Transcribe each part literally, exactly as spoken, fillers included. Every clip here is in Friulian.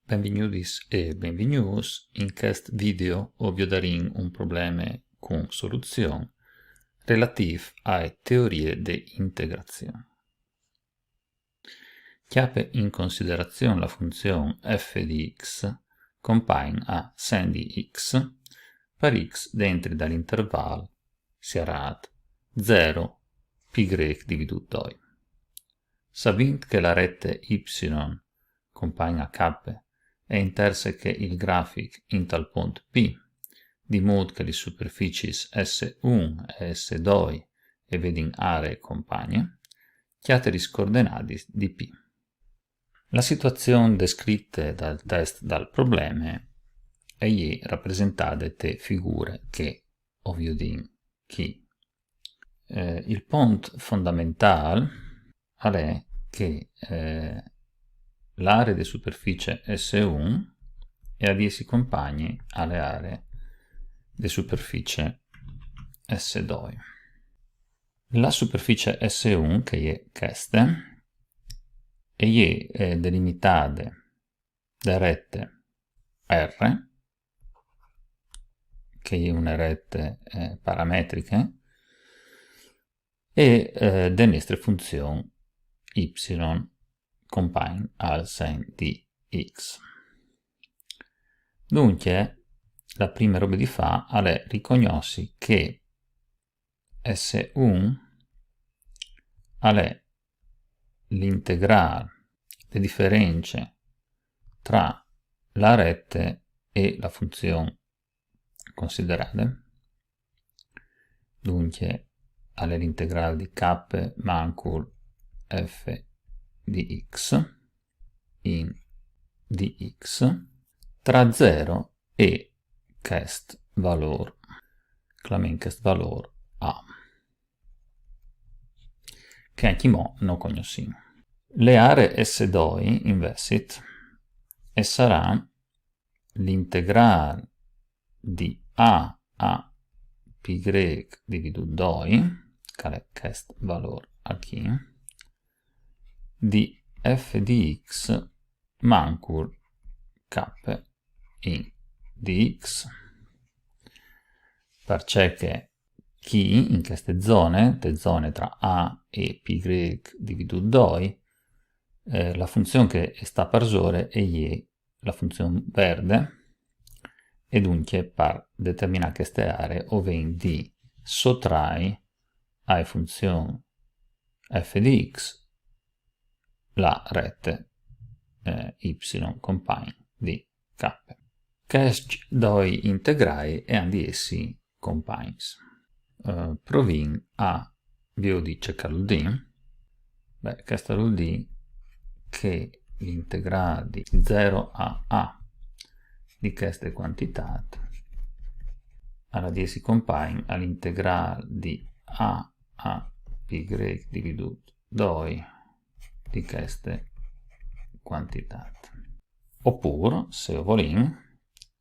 Benvignudis e benvignûts. In chest video o viodarìn un probleme cun soluzion relativ ae teorie de integrazion. Cjape in considerazion la funzion f di x compagn a sen di x par x dentri dal interval siarât zero pi grec dividût doi. Savint che la rete y compagn a k e interseche il grafic intal pont P, di mût che lis superficis S un e S doi e vedin aree compagne, cjate lis coordenadis di P. La situazion descrite dal test dal probleme e je rapresentade te figure che o viodìn chi. Eh, il pont fondamentâl al è che, eh, la aree de superficie S un e à di jessi compagne ae aree de superficie S doi. La superficie S un, che e je cheste, e je, eh, delimitade de rete R, che e je une rete, eh, parametriche, e, eh, de nestre funzion y compagn al sen di x. Duncje, la prime robe di fâ al è ricognossi che S un al è l'integrâl de diference tra la rete e la funzion considerade. Duncje, al è l'integrâl di k mancul f di x in dx tra zero e chest valôr, clamìn chest valôr a, che ancjemò no cognossìn. Le aree S doi, invezit, e sarà l'integrâl di a a pi grec dividût doi, che al è chest valôr achì, di f di x mancul k in dx, parcè che chi, in cheste zone, te zone tra a e pi grec dividût doi, eh, la funzion che e sta parsore e je la funzion verde, e duncje par determinâ cheste aree o vin di sotrai ae funzion f di x la rete, eh, y compagn di k. Chescj doi integrâi e àn di jessi compagns. Eh, provìn a viodi ce che al vûl dî. Beh, chest al vûl dî che l'integrâl di zero a a di cheste cuantitât al à di jessi compagn al integrâl di a a pi grec dividût doi di cheste cuantitât. Opûr, se o volìn,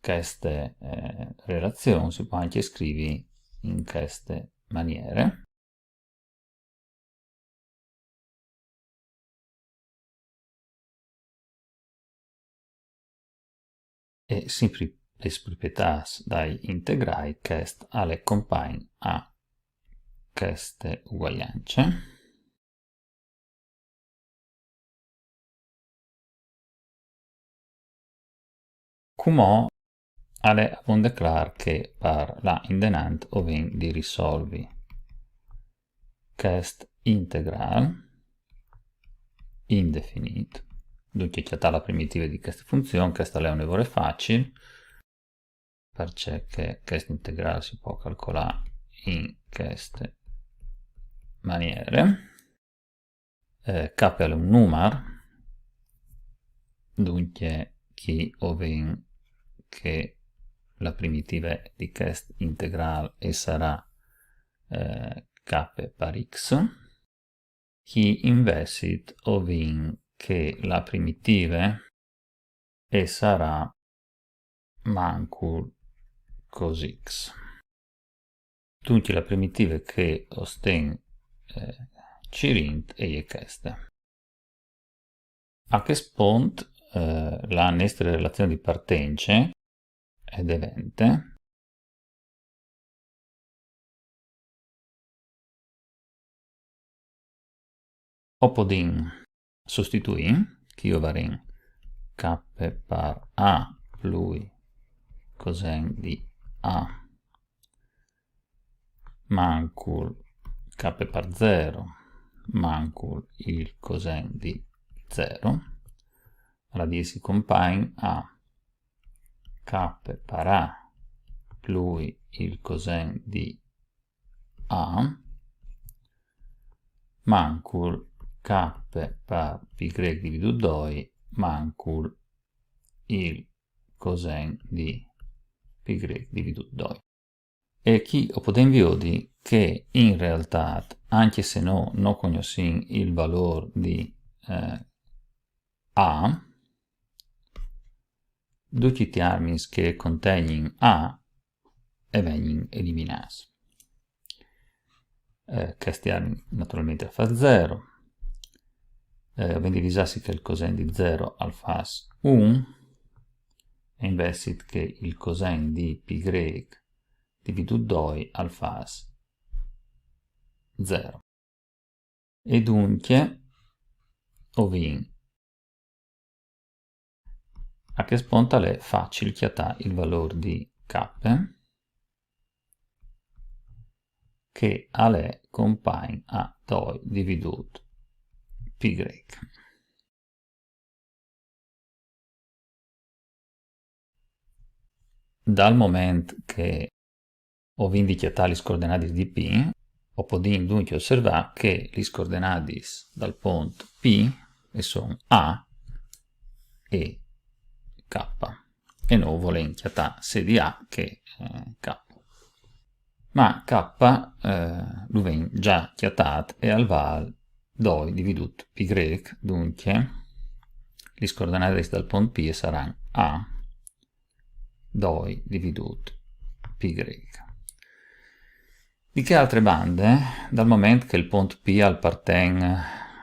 cheste, eh, relazion si pues ancje scrivi in cheste maniere. E simpri lis proprietâts dai integrâi, chest al è compagn a cheste uguagliance. Cumò al è abonde clâr che par lâ indenant o vin di risolvi chest integrâl indefinît. Duncje, cjatâ la primitive di cheste funzion, chest al è une vore facil, parcè che chest integrâl si pues calcolâ in cheste maniere. Eh, k al è un numar, duncje chi o vin che la primitive di chest integrâl e sarà, eh, k par x. Chi invezit o vin che la primitive e sarà mancul cos x. Duncje la primitive che o stin, eh, cirint e je cheste. A chest pont eh, la nestre relazion di partence e devente o podìn sostituì, che o varìn k par a plui cosen di a mancul k par zero mancul il cosen di zero, al à di jessi compagn a k par a plui il cosen di a mancul k par pi grec dividût doi mancul il cosen di pi grec dividût doi. E chi o podìn viodi che in realtât, ancje se nô no cognossìn il valôr di, eh, a, ducj i tiermins che a contegnin a a vegnin eliminâts. Eh, chest tiermin naturalmentri al fâs zero. Eh, o vin di visâsi che il cosen di zero al fâs un, e invezit che il cosen di pi grec dividût doi al fâs zero. E duncje o vin a chest pont al è facil cjatâ il valôr di k, che al è compagn a doi dividût pi grec. Dal moment che o vin di cjatâ lis coordenadis di P, o podìn duncje osservâ che lis coordenadis dal pont P e son A e K. E nô o volìn cjatâ sedi A che, eh, K. Ma K, eh, lu vin za cjatât e al vâl doi dividût pi grec, duncje lis coordenadis dal pont P e saran A doi dividût pi grec. Di chê altre bande, dal moment che il pont P al aparten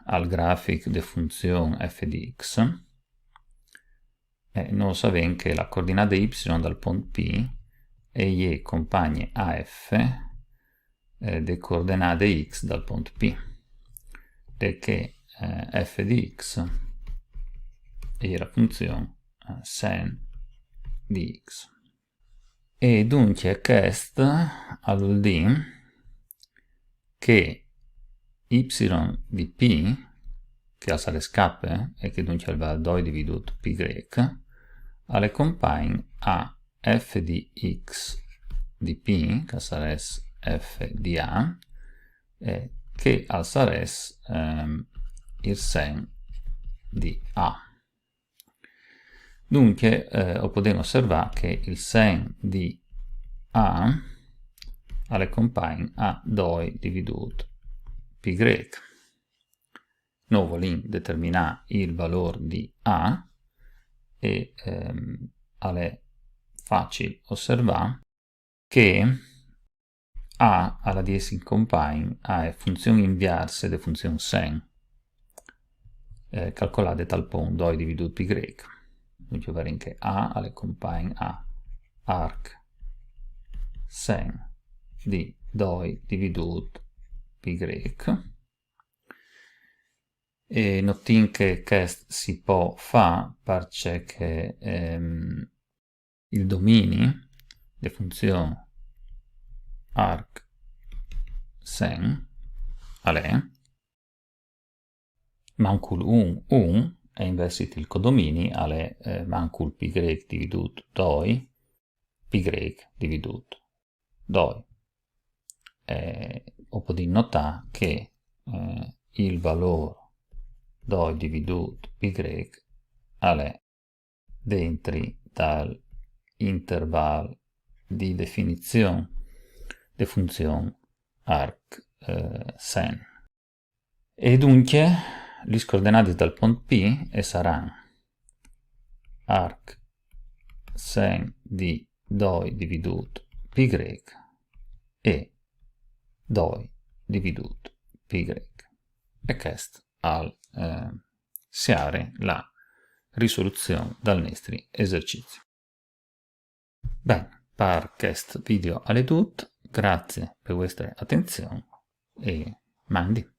al grafic de funzion f di x, eh, nô o savìn che la coordinade y dal pont P e je compagne a f, eh, de coordinade x dal pont P, e che, eh, f di x e je la funzion, eh, sen di x. E duncje chest al vûl dî che y di P, che al sarès K, e che duncje al vâl doi dividût pi grec, al è compagn a f di x di P, che al sarès f di A, e che al sarès, ehm, il sen di A. Duncje, eh, o podìn osservâ che il sen di A al è compagn a doi dividût pi grec. Nô o volìn determinâ il valôr di A e, ehm, al è facil osservâ che A al à di jessi compagn a funzion inviarse de funzion sen, eh, calcolade tal pont doi dividût pi grec. Duncje o varìn che A al è compagn a arc sen di doi dividût pi grec. E notìn che chest si pò fâ parcè che, ehm, il domini de funzion arc sen al è mancul un, un, e invezit il codomini al è, eh, mancul pi grec dividût doi, pi grec dividût doi. E o podìn notâ che, eh, il valôr doi dividût pi grec al è dentri dal interval di definizion de funzion arc, eh, sen. E duncje, lis coordenadis dal pont P e saran arc sen di doi dividût pi grec e doi dividût pi grec. E chest al, eh, siare la risoluzion dal nestri esercizi. Ben, par chest video al è tut, grazie per vostra attenzion e mandi.